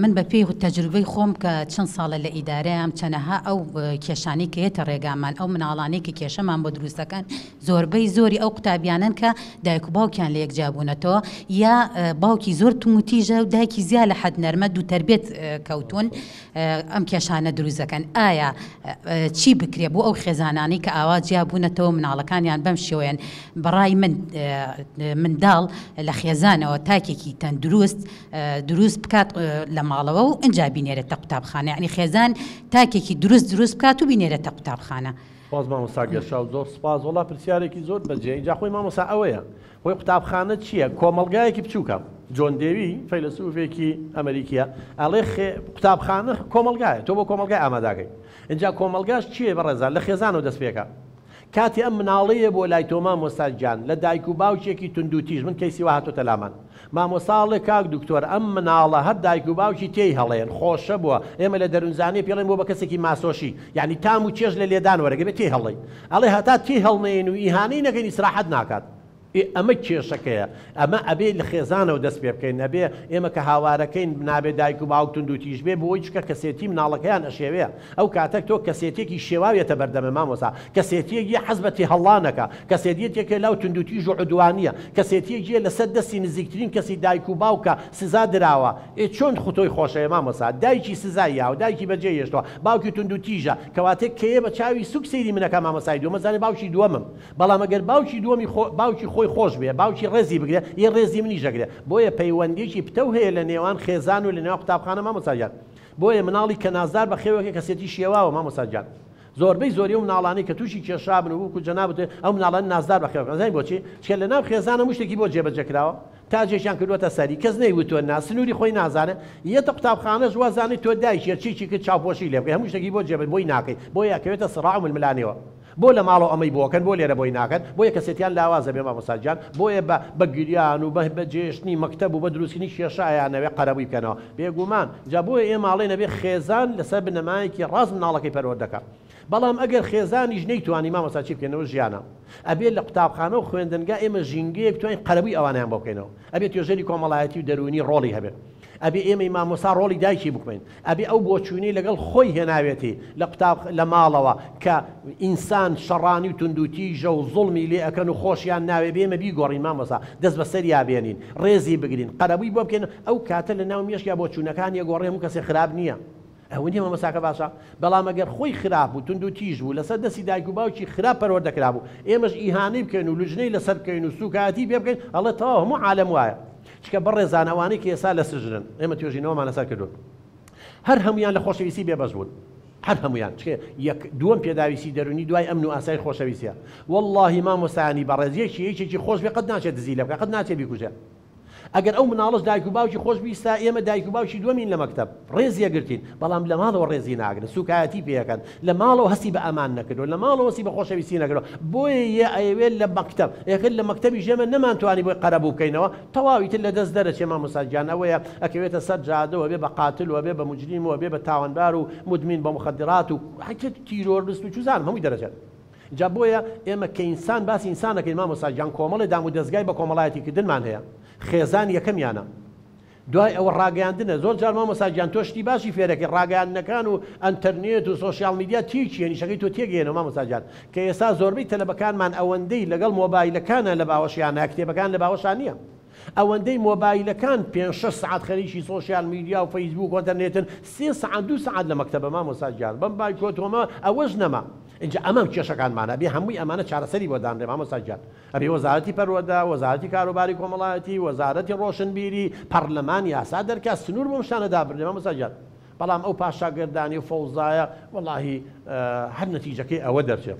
من بە پێی تەجروبەی خۆم کە چەند ساڵە لە ئیدارەیام چەنەها ئەو کێشانەی کە یەتە ڕێگامان ئەو مناڵانەی کە کێشەمان بۆ دروست دەکەن زۆربەی زۆری ئەو قوتابیانەن کە دایک و باوکیان لە یەک جیابوونەتەوە یا باوکی زۆر توموتیژە و دایکی زیا لە حەد نەرمە دوو تەربێت کەوتون ئەم کێشانە دروست دەکەن ئایا چی بکرێ بۆ ئەو خێزانانەی کە ئاوا جیا بوونەتەوە مناڵەکانیان بەم شێوەیەن بەڕای من منداڵ لە خێزانەوە تاکێکی تەندروست دروست بکات لە ماڵەوە و ئینجا بینێرێتە قوتابخانە یعنی خێزان تاکێکی دروست دروست بکات و بینێرێتە قوتابخانە. سپاس مامۆستا گەشاو زۆر سپاس وەڵا پرسیارێکی زۆر بەجێ جا خۆی مامۆستا ئەوەیە خۆی قوتابخانە چییە کۆمەڵگایەکی بچووکە جۆن دێوی فەیلەسوفێکی ئەمریکیە ئەڵێ قوتابخانە کۆمەڵگایە تۆ بۆ کۆمەڵگای ئاماداکەی ئینجا کۆمەڵگاش چییە بەڕێزان لە خێزانەوە دەست پێکە کاتێ ئەم مناڵەیە بۆ لای تۆ مامۆستا گیان لە دایک و باوکێکی توندوتیژ من کەیسی وا هاتۆتە لامان مامۆستا ئەڵێ کاک دکتۆر ئەم مناڵە هەر دایک و باوکی تێی هەڵێن خۆشە بووە ئێمە لە دەرونزانیە پێڵێن بووە بە کەسێکی ماسۆشی یعنی تام و چێژ لە لێدان وەرەگرێ بێ تێی هەڵێی ئەڵێ هەتا تێی هەڵنەیەن و ئیهانەی نەکەین ئیسراحەت ناکات. ئێ ئەمە کێشەکەیە ئەمە ئەبێ لە خێزانەوە دەست پێ بکەین ئەبێ ئێمە کە هاوارەکەین نابێ دایک و باوک توندوتیژ بێ بۆی چکە کەسێتی مناڵەکەیان ئەشێوێ ئەو کاتە تۆ کەسێتیەکی شێواو یەتە بەردەمە مامۆستا کەسێتیەک یە حەز بە تێهەڵڵانەکە کەسێتیەکێ لاو توندوتیژ و عدوانیە کەسێتیەک یە لەسەر دەستی نزیکترین کەسی دایک و باوکە سزا دراوە ئێ چۆن خوتۆی خۆشەوێ مامۆستا دایکی سزای یاوە دایکی بەجێ هێشتوە باوکی توندوتیژە کەواتە کەیە بە چاوی سوک سەیری منەکا مامۆستای دووەمە زانێ باوکی دووەمم بەڵام ئەگەر باوکی دووەمی خۆ باوکی خۆی خۆش بێ باوکی ڕێزی بگرێ یە ڕێزی منیش ئەگرێ بۆیە پەیوەندیەکی پتەو هەیە لە نێوان خێزان و لە نێوان قوتابخانە مامۆستا گیان بۆیە مناڵی کە نازدار بەخێوەکە کەسێتی شێواوە مامۆستا گیان زۆربەی زۆری ئەو مناڵانەی کە تووشی کێشا بن و وەکو جەنابت ئەو مناڵانە نازدار بەخێوەکەن زانی بۆچی چکە لە ناو خێزان هەموو شتێکی بۆ جێبەجێ کراوە تاجێکیان کردووەتە سەری کەس نەیوتووە نا سنووری خۆی نازانێ یەتە قوتابخانەش وازانێ تۆ دایکی هەرچیەکی کرد چاوپۆشی لێ بکەی هەموو شتێکی بۆ جێبە بۆی ناکەی بۆیە ئەکەوێتە سڕاع و ململانێوە بۆ لە ماڵەوە ئەمەی بۆ ئەکەن بۆ لێرە بۆی ناکەن بۆیە کەسێتیان لاوازە بێ مامۆستا گیان بۆیە بە بە گریان و بە بە جێشتنی مەکتەب و بە دروستکردنی کێشە ئەیانەوێ قەرەبووی بکەنەوە بێگومان جا بۆیە ئێمە ئەڵێین ئەبێ خێزان لەسەر بنەمایەکی ڕاست مناڵەکەی پەروەردە کا بەڵام ئەگەر خێزانیش نەیتوانی مامۆستا چی بکەینەوە ژیانە ئەبێ لە قوتابخانە و خوێندنگا ئێمە ژینگەیەک بتوانین قەرەبووی ئەوانەیان بۆ بکەینەوە ئەبێ توێژەری کۆمەڵایەتی و دەروونی ڕۆڵی هەبێ ئەبێ ئێمەی مامۆستا ڕۆڵی دایکی بکەین ئەبێ ئەو بۆچوونەی لەگەڵ خۆی هێناوێتی لە قوتاب لە ماڵەوە کە ئینسان شەڕانی و توندوتیژە و زوڵمی لێ ئەکەن و خۆشیان ناوێ بێ ئێمە بیگۆڕین مامۆستا دەست بەسەریا بێنین ڕێزی بگرین قەرەبووی بۆ بکەین ئەو کاتە لە ناو مێشکیا بۆچوونەکانی ئەگۆڕێ هەموو کەسێ خراپ نییە ئەوە نیە مامۆستاکە باشە بەڵام ئەگەر خۆی خراپ بوو توند و تیژ بوو لەسەر دەستی دایک و باوکی خراپ پەروەردە کرابوو ئێمەش ئیهانەی بکەین و لوجنەی لەسەر بکەین و سوکایەتی پێ بکەین ئەڵێ تەواو هەموو عالەم وایە چکە بەڕێزان ئەوانەی کە ئێستا لە سجنن ئێمە توێژینەوەمان لەسەر کردوون هەر هەمویان لە خۆشەویستی بێبەش بوون هەر هەمویان چکە یەک دووەم پێداویستی دەرونی دوای ئەمن و ئاسای خۆشەویستیە واللهی مامۆستایانی بەڕێز یەکی یەکێکی خۆش بێ قەت ناچێت دزی لێ بکا قەت ناچێت بیکوژێ ئەگەر ئەو مناڵەش دایک و باوکی خۆش بیستا ئێمە دایک و باوکی دووەمین لە مەکتەب ڕێزی ئەگرتین بەڵام لە ماڵەوە ڕێزی ناگرن سوکایەتی پێ ئەکەن لە ماڵەوە هەستی بە ئەمان نەکردوە لە ماڵەوە هەستی بە خۆشەویستی نەکردوە بۆیە یە ئەیەوێت لە مەکتەب ئێخر لە مەکتەبیش ئێمە نەمانتوانی بۆی قەرەبوو بکەینەوە تەواو ئیتر لە دەست دەرەچێ مامۆستا گیان ئەوەیە ئەکەوێتە سەر جادەوە ئەبێ بە قاتل و ئەبێ بە موجریم و ئەبێ بە تاوانبار و مودمین بە موخەدرات و تیرۆرست و چوزانم هەمووی دەرەچێت. جا بۆیە ئێمە کە ئینسان باسی ئینسان ئەکەین مامۆستا گیان کۆمەڵێ دام و دەزگای بە کۆمەڵایەتی کردنمان هەیە خێزان یەکەمیانە دوای ئەوە ڕاگەیاندنە زۆر جار مامۆستا گیان تۆ شتی باشی فێرەکەی ڕاگەیاندنەکان و ئەنتەرنێت و سۆشیال میدیا تێکیەن ئیشەکەی تۆ تێگەیەنەوە مامۆستا گیان کە ئێستا زۆربەی تەلەبەکانمان ئەوەندەی لەگەڵ مۆبایلەکانە لە باوەشیانە کتێبەکان لە باوەشان نییە ئەوەندەی مۆبایلەکان پێنج شەش سەعات خەریکی سۆشیال میدیا و فەیسبوک و ئەنتەرنێتن سێ سەعات دوو سەعات لە مەکتەبە مامۆستا گیان بەم بایکۆتۆمە ئەوەش نەما ئینجا ئەمەم کێشەکانمانە ئەبێ هەمووی ئەمانە چارەسەری بۆ دانرێ مامۆستا گیان ئەبێ وەزارەتی پەروەردە وەزارەتی کاروباری کۆمەڵایەتی وەزارەتی ڕۆشنبیری پەڕلەمان یاسا دەرکا سنوور بۆم شتانە دابنرێ مامۆستا گیان بەڵام ئەو پاشاگەردانی و فەوزایە وەڵاهی هەر نەتیجەکەی ئەوە دەرچێ.